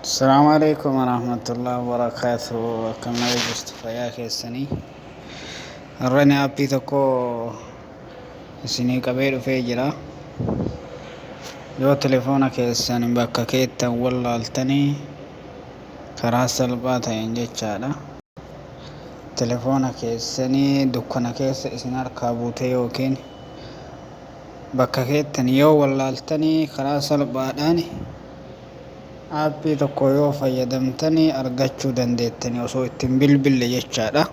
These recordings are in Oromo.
Asalaamu alaikum warahmatullahi wabarakatuh. Akkam naga jirtu fayyaa keessanii. Har'ani aappii tokko isinii qabee dhufee jira. Yoo telefoona keessan bakka keettan wallaaltanii karaa salphaa ta'een jechaadha. Telefoona keessanii dukkana keessa isin harkaa buute yookiin bakka keettan yoo wallaaltanii karaa salphaadhaan aappii tokko yoo fayyadamtanii argachuu dandeettanii osoo ittiin bilbille jechaadha.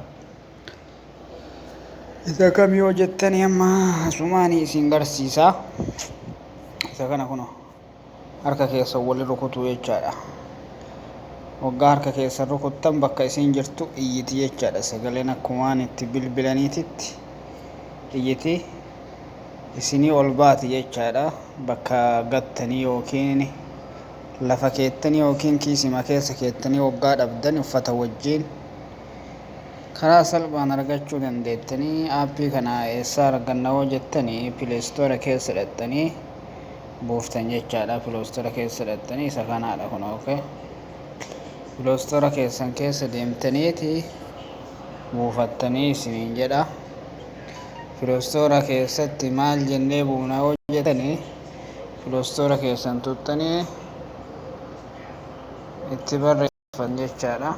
Isa kam yoo jettanii amma asumaanii isin garsiisa. Isa kana kuno harka keessan wali rukutuu jechaadha. Waggaa harka keessan rukuttan bakka isin jirtu iyyiti jechaadha. Sagaleen akkumaan itti bilbilaniititti iyyiti isinii ol baati jechaadha. Bakka gattanii yookiin lafa keettanii yookiin kiisima keessa keettanii waggaa dhabdan uffata wajjin karaa salphaan argachuu dandeettanii. Aappii kana eessaa arganna yoo jettanii Play Store keessa dhaqxanii buuftan jechaadha. Play Store keessa dhaqxanii isa kanaadha kun, okay. Play Store keessan keessa deemtaniiti buufattanii isiniin jedha. Play Store keessatti maal jennee buuna yoo jettanii Play Store keessan tuqxanii itti barreeffan jechaadha.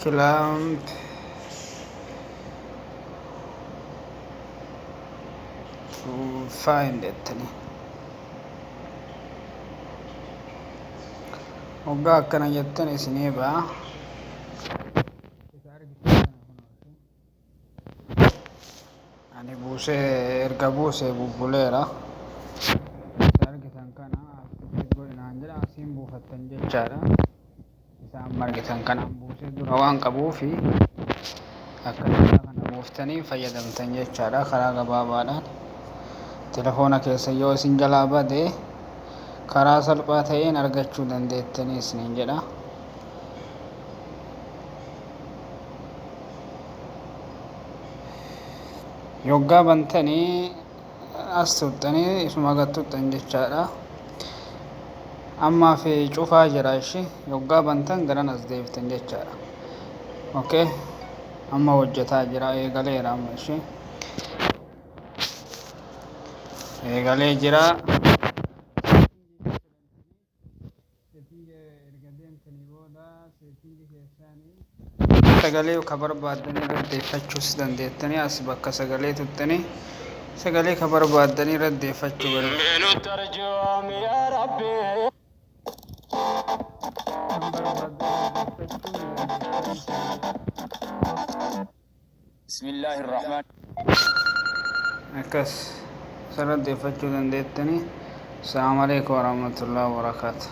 Clamp to find jettanii. Waggaa akkana jettan isinii ba'a. Isa argitan kana kunooti. Ani buusee erga buusee bubbuleera. Isa argitan kana activate godhinaan jedha, asiin buufattan jechaadha. Isa amma argitan kanaan buusee dura waan qabuufi akka isaa kana buuftanii fayyadamtan jechaadha karaa gabaabaadhaan. Telefoona keessa yoo isin jalaa bade karaa salphaa ta'een argachuu dandeettanii isiniin jedha. Yoggaa bantanii as tuqxanii isuma gad tuqxan jechaadha. Ammaa fi cufaa jira ishi yoggaa bantan garan as deebitan jechaadha. Okay. Amma hojjetaa jira, eegaleera amma ishi. Eegalee jira. Setting erga deemtanii booda setting keessaanii sagalee ka barbaaddanii irra deeffachuus dandeettanii, as bakka sagalee tuttanii sagalee ka barbaaddanii irra deeffachuu Nutti arjoomi yaa Rabbi. Kan barbaaddan irra deeffachuu ni dandeettanii isin jedha. Bismillaahi Rahmaan. Akkas isarra deeffachuu dandeettanii. Assalamu alaikum warahmatullahi wabarakatuh.